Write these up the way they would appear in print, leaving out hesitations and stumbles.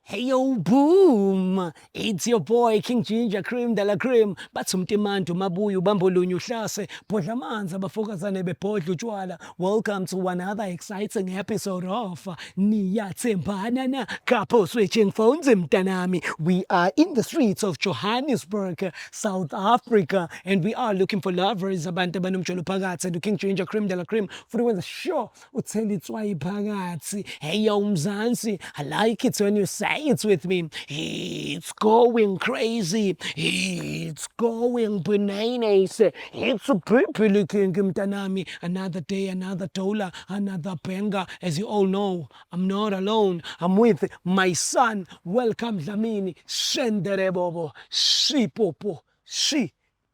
Hey yo boom, it's your boy King Ginger Cream de la Cream. Bathi umtimandu mabuye ubambo lunye uhlase, bhodla amanzi abafokazane bebhodla utshwala. Welcome to another exciting episode of Niyathembana na Couple Switching Phones mntanami. We are in the streets of Johannesburg, South Africa, and we are looking for lovers, abantu abanomjolo phakathi. And King Ginger Cream de la Cream futhi wenza sure uthela itswayi phakathi. Hey yo Mzansi, I like it when you say it with me. It's going crazy, it's going bananas, it's a pimply king mntanami. Another day, another dollar, another banger. As you all know, I'm not alone, I'm with my son. Welcome Dlamini. Shendere bobo shipopo shi,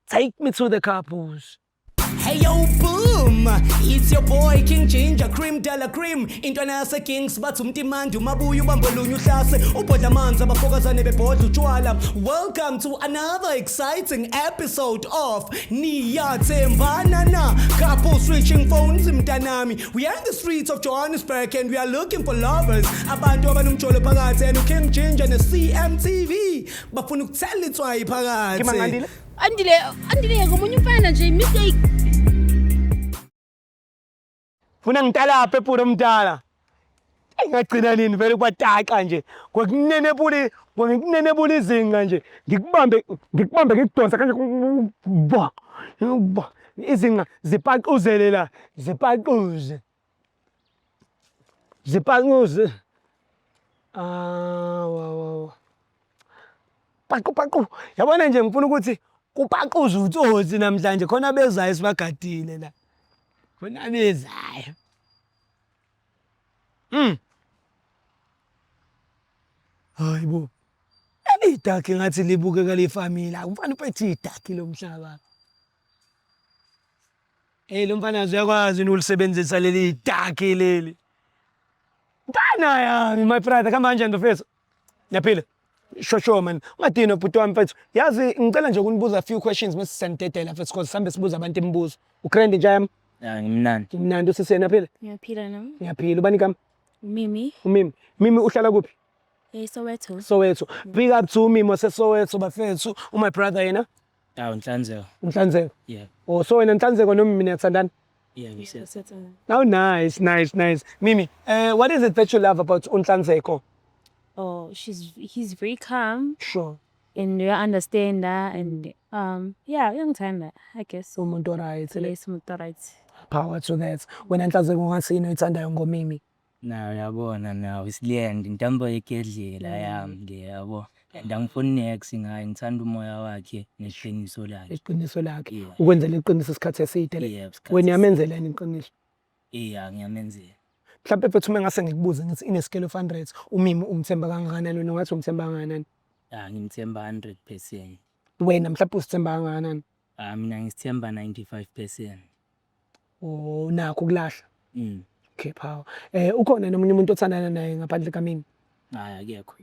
take me to the couples. Hey yo boom, it's your boy King Ginger Cream de la Cream. Intwana yase Kings bathi umtimandi umabuye ubambo lunye uhlase ubhodla amanzi abafokazane bebhodla utshwala. Welcome to another exciting episode of Niyathembana na Couple Switching Phones mntanami. We are in the streets of Johannesburg and we are looking for lovers. Abantu abanomjolo phakathi and King Ginger ne CMTV bafuna ukuthela itswayi phakathi. Kimangandile? Andile, Andile ngomunye umfana nje mistake. Funa ngitalaphe bhuti omdala. Engagcina nini vele kwataxa nje. Kwakunenebula kwakunenebula izinqa nje. Ngikubambe ngikubambe ngikudonsa kanje ba. Ba. Izinqa zipaquzele la, zipaquze. Zipaquze. Ah, wa wa wa. Paqu paqu. Yabona nje ngifuna ukuthi kupaquze utsotsi namhlanje khona bezayo sibagadile la. Khona bezayo. Hayibo. Elidakhi ngathi libukeka lifamile. Umfana uphethe idakhi lomhlaba. Hey lo mfana uyakwazi ulisebenzisa leli daki leli. Mfana yami my brother kama kanjani bafethu? Ngiyaphila. Sure sure man. Ungadinwa bhuti wami mfethu. Yazi ngicela nje ukunibuza a few questions mase siyanidedela mfethu because sihambe sibuza abantu imibuzo. Ugrand nje yami? Ya ngimnandi. Ngimnandi usisi yena phila? Ngiyaphila nami. Ngiyaphila. Ubani igama? Mimi. Umimi. Mimi uhlala kuphi? Soweto. Soweto. Big up to Mimi waseSoweto bafethu. My brother yena? Awu Nhlanzeko. Nhlanzeko. Yeah. Oh so wena Nhlanzeko noma mina niyathandana? Yeah, ngisiyathandana. Oh nice, nice, nice. Mimi, what is it that you love about uNhlanzeko? Oh, she's he's very calm. Sure. And you understand that and yeah, uyangithanda, I guess. Umuntu right. Yes, umuntu right. Power to that. Wena Nhlanzeko ngathi yini oyithandayo ngoMimi? Naw uyabona naw isiliyend intambo yegedlela yami le yabo and angifuni nex ngaye ngithanda umoya wakhe neqiniso lakhe. Iqiniso lakhe. Yeah. Ukwenzela iqiniso isikhathi eside le. Yeah, isikhathi Wena uyamenzela yini iqiniso? Yeah, ngiyamenzela. Mhlawumbe mfethu uma ngase ngikubuze ngithi in a scale of 100 uMimi umthemba kangakanani wena ungathi umthemba kangakanani? Ah ngimthemba 100%. Wena mhlawumbe uzithemba kangakanani? Ah mina ngisithemba 95%. Oh nakho ukulahla. Okay power. Ukhona nomunye umuntu othandana naye ngaphandle kaMimi? Hayi akekho.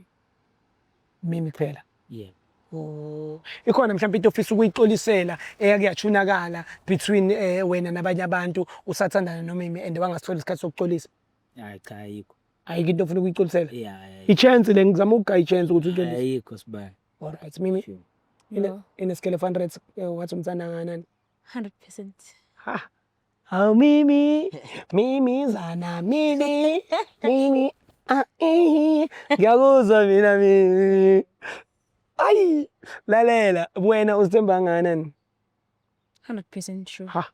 Mimi kuphela. Yeah. Oh, ikhona mhlawumbe into ofisa ukuyixolisela eyake yachunakala between wena nabanye abantu usathandana noMimi and wangasithola isikhathi sokuxolisa? Hayi cha ayikho. Ayikho into ofuna ukuyixolisela? Yeah. I-chance le ngizama ukugaya i-chance ukuthi uxolise. Ayikho sibani. All right, Mimi. Sure. In a scale of 100 wathi umthanda kangakanani? 100%. Ha. Oh Mimi, Mimi zana Mimi, Mimi. Ah, eh. Ngiyakuzwa mina Mimi. Ayi, lalela wena uzithemba kangakanani? 100% sure. Ha.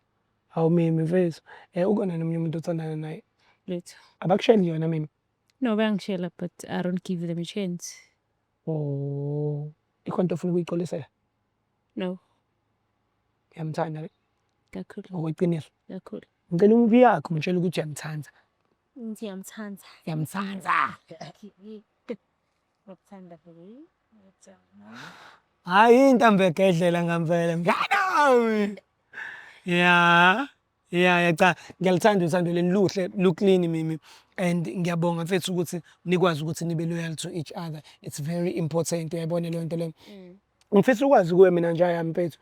Hawu Mimi mfethu. Ukhona nomunye umuntu othandana naye? Lutho. Abakusheli yona Mimi? No, bayangishela but I don't give them a chance. Oh, ikhona into ofuna ukuyixolisela? No. Uyamthanda ne? Kakhulu. Ngokweqiniso. Kakhulu. Ngicela umbi yakho ngitshela ukuthi uyamthanda. Ngithi uyamthanda. Uyamthanda. Ngikuthanda vele. Hayi intambo egedlela ngempela. Mngani wami. Yeah. Yeah, yeah cha ngiyalithanda uthando lenu luhle lu-clean Mimi and ngiyabonga mfethu ukuthi nikwazi ukuthi nibe loyal to each other. It's very important uyayibona leyo nto leyo. Ngifisa ukwazi kuwe mina nje yami mfethu.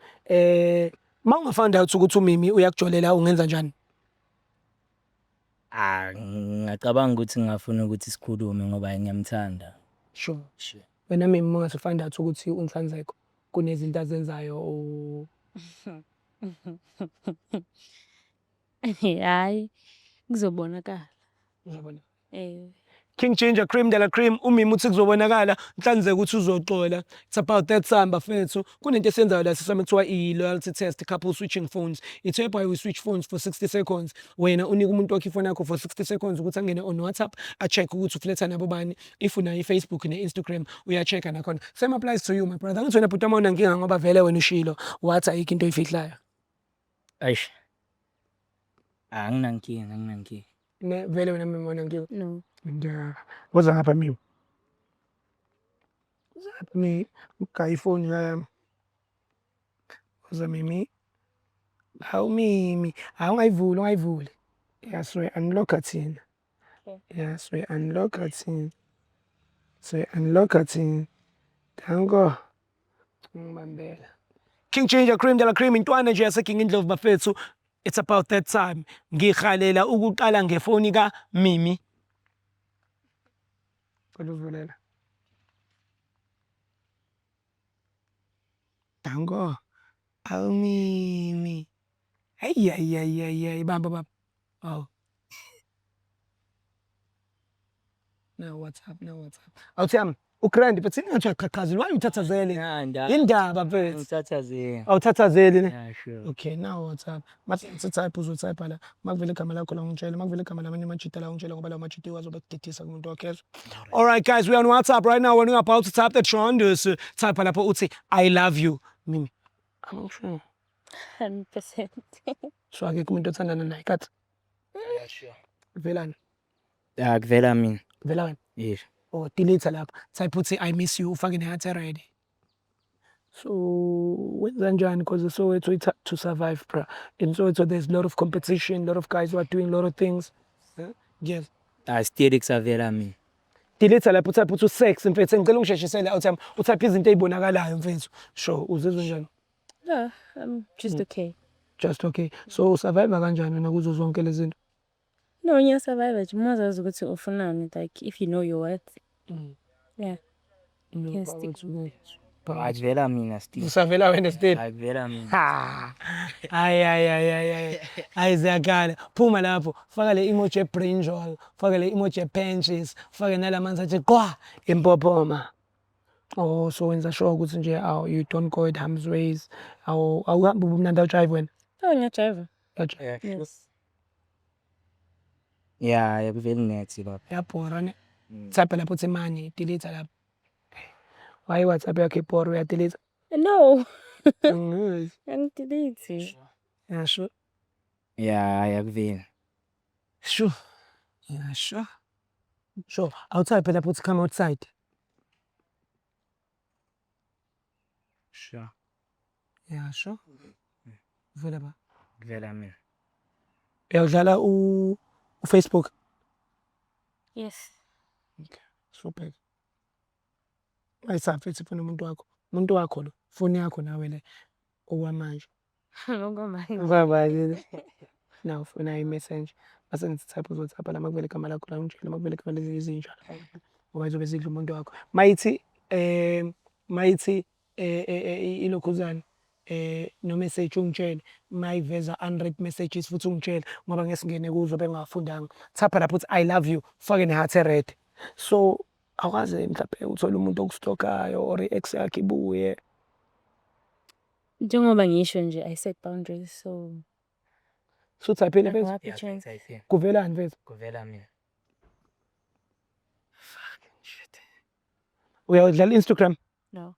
Ma unga-find out ukuthi uMimi uyakujolela ungenza njani? Ah ngingacabanga ukuthi ngingafuna ukuthi sikhulume ngoba ngiyamthanda. Sure. Sure. Wena Mimi uma ungase find out ukuthi uNhlanzeko kunezinto azenzayo o Hhayi, kuzobonakala. Uzobona. Eh. King Ginger Cream de la Cream uMimi uthi kuzobonakala Nhlanzeko uthi uzoxola. It's about that time bafethu. Kunento esiyenzayo la sisami kuthiwa i-loyalty test couple switching phones. It's whereby we switch phones for 60 seconds. Wena unika umuntu wakho ifoni yakho for 60 seconds ukuthi angene on WhatsApp a-check ukuthi ufletha nabo bani. If unayo i-Facebook ne-Instagram uya-check-a nakhona. Same applies to you my brother. Angithi wena bhuti wami awunankinga ngoba vele wena ushilo wathi ayikho into oyifihlayo. Eish. Anginankinga, anginankinga. Ne vele wena Mimi awunankinga. No. Yeah. Woza ngapha Mimi. Woza ngapha Mimi. Ugaya ifoni yami. Woza Mimi. Hawu Mimi, hawu ungayivuli, ungayivuli. Yeah, so unlock thina. Yeah, so unlock thina. So unlock thina. Danko. Ngibambela. King Ginger Cream de la Cream intwana nje yaseKing Indlovu bafethu. It's about that time. Ngihalela ukuqala ngefoni ka Mimi. Cela uvulela. Danko. Awu Mimi. Hayi hayi hayi hayi bamba baba. Awu. Now WhatsApp, now WhatsApp. Awuthi yami, ugrand but ingathi uyaqhaqhazela. Why uthathazele? Nanda. Indaba mfethu. Ngithathazela. Awuthathazeli ne? Yeah, sure. Okay, now WhatsApp. Mase ngithi type uzotype la. Makuvela igama lakho la ungitshele, makuvela igama lamanye amajita la ungitshele ngoba lawo majita iwazobe kudidisa kumuntu wakhe yezwa. All right guys, we are on WhatsApp right now when we are about to type the trondus. Type lapho uthi I love you. Mimi. I'm sure. 100%. So akekho umuntu othandana naye kathi. Yeah, sure. Velani. Ah, kuvela mina. Vela wena. Yes. Oh, delete lapha. Type uthi I miss you ufake ne-heart ready. So wenza njani because Soweto it's hard to survive bra. In Soweto there's a lot of competition, a lot of guys who are doing a lot of things. Huh? Yes. Ah, still kusavela mina. Delete lapho utype uthi sex mfethu ngicela ungisheshisele out yami utype izinto ezibonakalayo mfethu. Sure, uzizwa njani? No, I'm just okay. Just okay. So usurvive kanjani wena kuzo zonke lezi zinto? No, ngiyasurvive nje. Uma uzazi ukuthi ufunani, like if you know your worth. Yeah. No, Can stick Ah, kuvela mina still. Usavela wena still. Ah, kuvela mina. Ha. Hayi hayi hayi hayi. Hayi ziyakhala. Phuma lapho. Faka le emoji ebrinjal, faka le emoji epenches, fake nalamanzi athi qwa impophoma. Oh, so wenza sure ukuthi nje aw you don't go at harm's ways. Awu awuhambi ubumnandi awujive wena. Oh, ngiyajiva. Uyajiva. Yeah, sure. Yes. Yeah, akuveli next baba. Uyabhora ne. Type lapho uthi money, delete lapho. Why WhatsApp yakho ibhora uyadelete? No. Angizi. Angidelete. Yeah, sure. Yeah, hayi akuveli. Sure. Yeah, sure. Sure. Awutype lapho uthi come outside. Sure. Yeah, sure. Vela ba. Kuvela mina. Uyawudlala u uFacebook. Yes. Super. Ayisaphi ifuna umuntu wakho. Umuntu wakho lo, ifoni yakho nawe le okwamanje. Ngokwamanje. Okwamanje. Now ufuna i-messenger. Mase ngithi type uzotype la makuvela igama lakho la ungitshele makuvela igama lezinye izinja. Ngoba izobe zidla umuntu wakho. Mayithi mayithi ilokhuzana no message ungitshele mayiveza unread messages futhi ungitshele ngoba ngeke singene kuzo bengawafundanga. Type lapho uthi I love you ufake ne-heart red. So awukaze mhlawumbe uthole umuntu okustalkayo or i-ex yakhe ibuye. Njengoba ngisho nje I set boundaries so Sutypile mfethu? Angaphi Yeah, chance. type. Kuvelani mfethu? Kuvela mina. Fucking shit. Uyawudlala Instagram? No.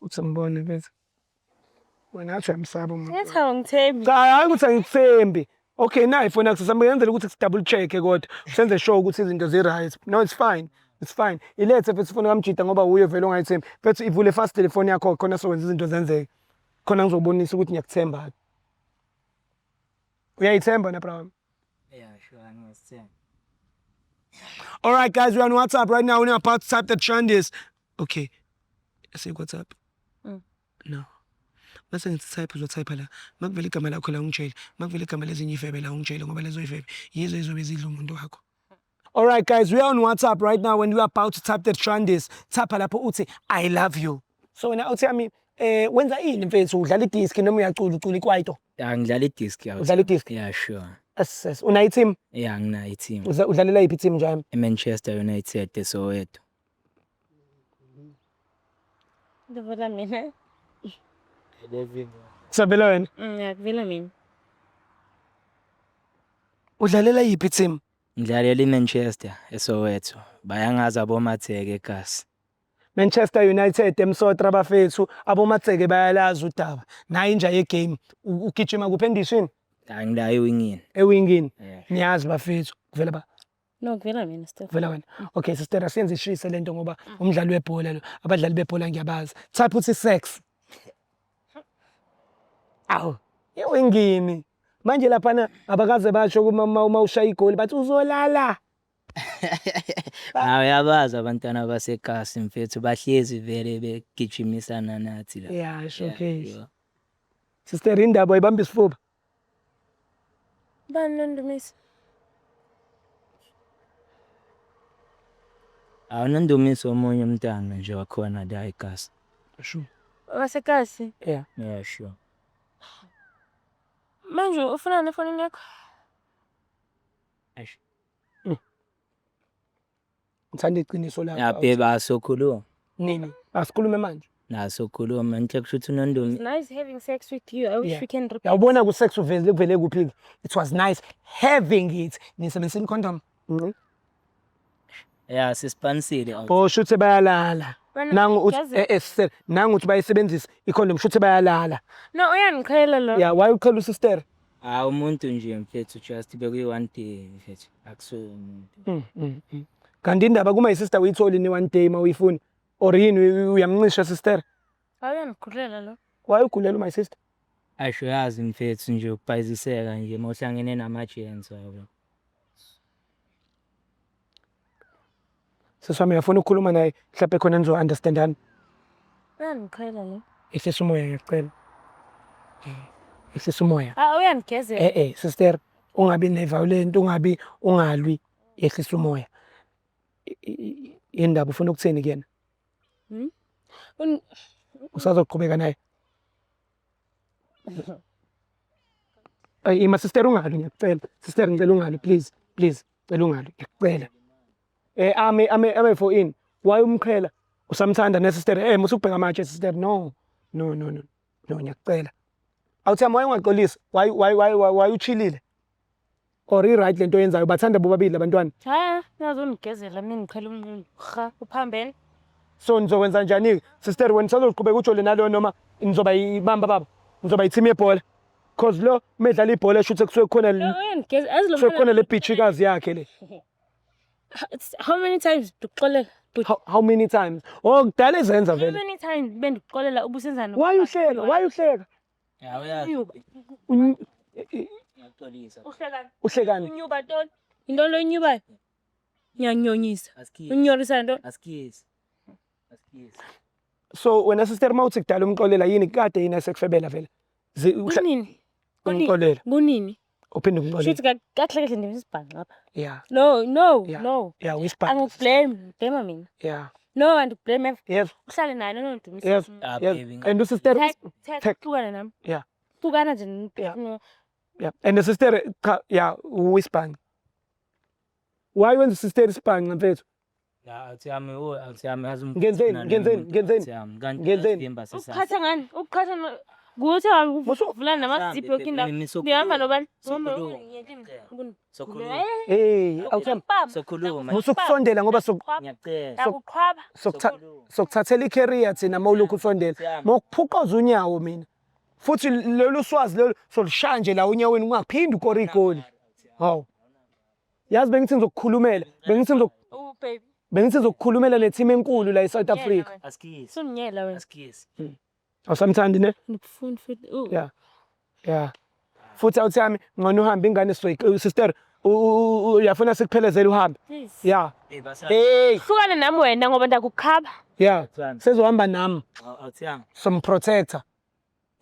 Uthi ngibone mfethu. Wena ngathi uyamsaba umuntu. Ngathi awungithembi. Cha hayi ukuthi angikuthembi. Okay nayi ifoni yakho sizama yenzela ukuthi double check kodwa senze sure ukuthi izinto zi right. No it's fine. It's fine. Ilethe mfethu ifoni kamjida ngoba uye vele ongayithembi. Mfethu ivule fast telefoni yakho khona sokwenza izinto zenzeke. Khona ngizobonisa ukuthi ngiyakuthemba. Uyayithemba na bro? Yeah, sure, ngiyasithemba. All right guys, we're on WhatsApp right now. We're about to type the trend is. Okay. Say WhatsApp. No. Mase ngithi type uzotype la. Makuvela igama lakho la ungitshele. Makuvela igama lezinye ifebe la ungitshele ngoba lezo ifebe yizo ezizobe zidla umuntu wakho. All right guys, we are on WhatsApp right now and we are about to type the trandis. Type lapho uthi I love you. So wena uthi yami wenza ini mfethu, udlala idisk noma uyacula, ucula ikwaito? Ya, ngidlala idisk ya. Udlala idisk? Yeah, sure. Yes. Unayo i-team? Yeah, nginayo i-team. Udlalela yiphi i-team njalo? I-Manchester United eSoweto. Ngivela mina. Sabela wena. Ngiyakuvela mina. Udlalela yiphi i-team? Ngidlalela i-Manchester eSoweto. Bayangazi abomatheke eGasi. Manchester United emsotra bafethu, abomatseke bayalazi udaba. Nayi inja ye-game. Ugijima kuphi endishini? Angila ewingini. Ewingini. Yeah. Niyazi bafethu. Kuvela ba No, kuvela mina still. Kuvela wena. Okay, sister, asiyenze ishise lento ngoba umdlali webhola lo. Abadlali bebhola ngiyabazi. Type uthi sex. Awu, ewingini. Manje laphana abakaze basho kuma uma ushaya igoli bathi uzolala. Hawu, uyabazi abantwana baseGasi mfethu, bahlezi vele begijimisana nathi la. Yeah, showcase. Yeah, sure. Sister, indaba ayibamba isifuba. Bani noNdumiso? Hawu, noNdumiso omunye umntana nje wakhona la eGasi. Sure. Wasekasi. Yeah. Yeah, sure. Manje ufunani efonini yakho? Eish. Ngithanda iqiniso lakho. Ya babe, asokhuluma. Nini? Asikhulume manje. Nasokhuluma nhle kusho ukuthi uNondumi. It's nice having sex with you. I wish we can repeat. Yawubona ku sex uvele kuvele kuphi? It was nice having it. Nisebenzisa condom. Ya, sisipanisile. Oh, shuthi bayalala. Wena Nangu uthi yazi- sister, nangu uthi bayisebenzisa icondom, shuthi bayalala. No, uyangiqhela lo. Yeah, why uqhela usister? Hawu, umuntu nje mfethu, just bekuyi one day mfethu. Akusuye umuntu. Kanti indaba kuma isister uyitholi ni one day mawuyifuna. Or yini uyamncisha sister? Hayi, uyangiqhulela lo. Why ugulela my sister? Asho yazi mfethu nje ukubhayiziseka nje mawuhlangene nama-gents yabo. Sisi wami, uyafuna ukukhuluma naye mhlawumbe khona nizo understandana. Uyangiqhela lo. Ehlisa umoya ngiyacela. Ehlisa umoya. Ah, uyanigezela. Sister, ungabi ne-violent, ungabi ungalwi, ehlisa umoya. Indaba ufuna ukuthini kuyena? Usazoqhubeka naye? Ayi, ima sister, ungalwi ngiyacela. Sister, ngicela ungalwi please, please, ngicela ungalwi, ngiyacela. Ame ame ame for in. Why umqhela? Usamthanda ne sister? Musukubheka amatshe sister. No. No, no, no. No, ngiyacela. Awuthi why ungaxolisi? Why uchillile? Or i-right lento oyenzayo, bathanda bobabili abantwana. Cha, ungazonigezela mina ngiqhela umnqundu. Ha, uphambene. So nizokwenza njani? Sister, wena usazoqhubeka ujole nalo noma nizoba ibamba baba? Nizoba i-team yebhola? Cause lo medlala ibhola eshuthe kusuke kukhona No, uyanigezela. Azi lo kusuke kukhona mfana. le bitchikazi yakhe le. How many times ndikuxolela? But How many times? Oh, kudala ezenza how vele. many times bendikuxolela ubusenza no? Why uhleka? Why uhleka? Ya, uyazi. Ngiyaxolisa. Uhlekani? Uhlekani? Unyuba ntoni? Yintoni lo unyubayo? Uyanyonyisa. Asikisi. Unyorisa ntoni? Asikisi. Asikisi. So wena sister, mawuthi kudala umxolela, yini kade yini esekufebela vele? Kunini? Kunini? Umxolela. Kunini? Uphinde umxolela. Shuthi kakuhle kahle ndimisibhanqa apha. Yeah. No, no, Yeah. no. Yeah, uyisibhanqa. Angikublame, blame mina. Yeah. No, andikublame ever. Yes. Uhlale naye nonondumisa. Yes. Ah, Yes. baby. And usister Tech, hlukana nami. Yeah. Hlukana nje. Yeah. No. Yeah. And the sister cha, yeah, uyisibhanqa. Why wenza sister isibhanqa mfethu? Ya, awuthi yami, oh, awuthi yami, yazi Ngenzeni, nalo ngenzeni, muntu, ngenzeni, awuthi yami, kanti ngenzeni? uyasivimba sisasa. Ukuqhatha ngani? Ukuqhatha kuthi uvula namazipho yonke indawo. Ndihamba nobani? Sokhuluma. Sokhuluma. Hey, awuthemba. Sokhuluma. Musukusondela ngoba Ngiyacela. Ndakuqhwaba. Sokuthathela i-career thina mawulokhu usondela. Mawukuphuqoza unyawo mina. Futhi lolu swazi lolu solushaya nje la unyaweni ungaphindi ukore igoli. Hawu. Yazi bengithi ngizokukhulumela, Oh baby. bengithi ngizokukhulumela le team enkulu la eSouth Africa. Asikisi. Sunyela wena. Asikisi. Awusamthandi ne? Ngikufuni futhi. Oh. Yeah. Yeah. Futhi awuthi yami ngcono uhambe ingane sizoyi sister, uyafuna sikuphelezele uhambe. Please. Yeah. Babe, asa- Hey. Hlukana nami wena ngoba ndakukhaba. Yeah. Awuthi yami. Sezohamba nami Awuthi yami. somprotector.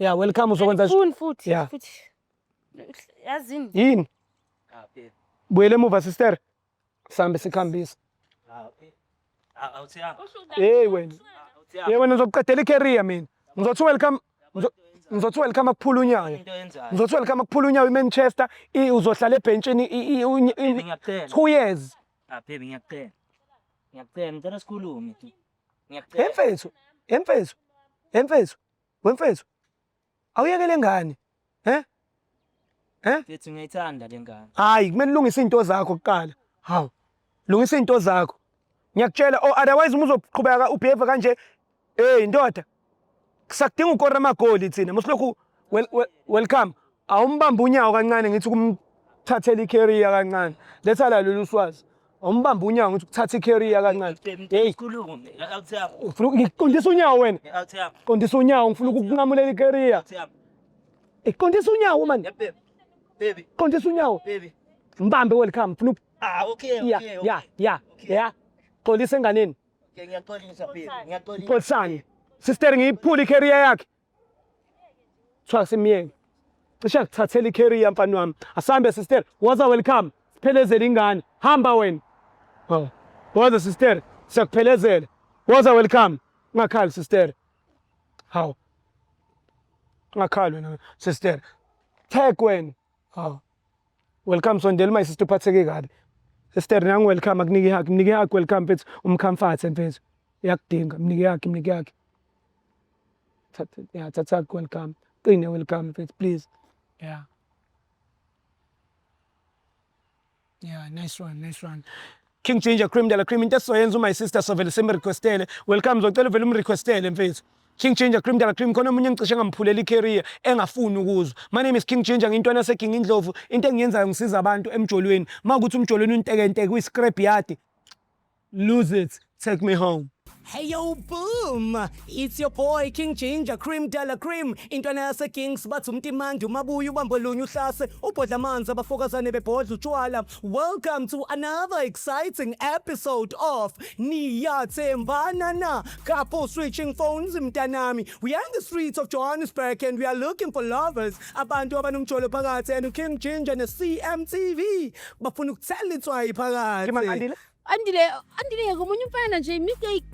Yeah, welcome uzokwenza Funi futhi. Yeah. Futhi. Yazini. Yini? Ah, babe. Buyele emuva sister. Sambe sikhambisa. Ah, babe. Ah, awuthi Hey wena. Awuthi Hey wena ngizokuqedela i-career mina. Ngizothi welcome ngizothi welcome akuphula unyawo. Into oyenzayo. Ngizothi welcome akuphula unyawo iManchester uzohlala ebhentshini Baby, ngiyakucela. 2 years. Ah, baby, ngiyakucela. Ngiyakucela, ngicela sikhulume. Ngiyakucela. Emfethu, emfethu. Emfethu. Wemfethu. Awuyekele ngane. Eh? Eh? Mfethu ngiyayithanda le ngane. Hayi, kumele ulungise izinto zakho kuqala. Hawu. Lungisa izinto zakho. Ngiyakutshela oh otherwise uma uzoqhubeka ubehave kanje, hey ndoda. Kusakudinga ukora amagoli thina. Musilokhu welcome. Awumbamba unyawo kancane ngithi kumthathela icareer kancane. Letha la lolu swazi. Awumbamba unyawo ngithi ukuthatha icareer kancane. Baby, Hey, sikhulume. Awuthi ufuna ngikuqondisa unyawo wena. Awuthi Qondisa unyawo ngifuna ukukunqamulela icareer. Awuthi Qondisa unyawo man. Yeah, baby. Baby, Qondisa unyawo. baby. Mbambe welcome. Ngifuna Ah, okay, ya okay. ya ya ya. Xolisa enganeni. Okay, ngiyaxolisa baby. Ngiyaxolisa. Xolisani. Sister ngiyiphula icareer yakhe. Kuthiwa simyeke. Cishe akuthathela icareer mfana wami. Asambe sister. Woza welcome. Siphelezele ingane. Hamba wena. Oh. Woza sister. Siyakuphelezela. Woza welcome. Ungakhali sister. Hawu. Ungakhali wena sister. Tag wena. Hawu. Welcome sondela my sister uphatheke kabi. Sister nangu welcome akunike ihug, mnike ihug welcome mfethu umcomfort mfethu. Uyakudinga, mnike ihug, mnike ihug. Thatha yeah, thatha hug welcome. Qine welcome mfethu please. Yeah. Yeah, nice one, nice one. King Ginger Cream de la Cream into esizoyenza my sister sovele simrequestele. Welcome zocela uvele umrequestele mfethu. King Ginger Cream de la Cream khona omunye engicishe ngamphulela icareer engafuni ukuzwa. My name is King Ginger ngintwana yaseGing Indlovu. Into engiyenzayo ngisiza abantu emjolweni. Makuthi umjolweni untekenteke kuyi-scrap yard. Lose it. Take me home. Hey yo, boom! It's your boy King Ginger Cream de la Cream. Intwana yase Kings bathi umtimandi umabuya ubambo lunye uhlase ubhodla amanzi abafokazane bebhodla utshwala. Welcome to another exciting episode of Niyathembana Na. Couple switching phones mntanami. We are in the streets of Johannesburg and we are looking for lovers. Abantu abanomjolo phakathi and King Ginger ne CMTV bafuna ukuthela itswayi phakathi. Andile, Andile ngomunye umfana nje mistake.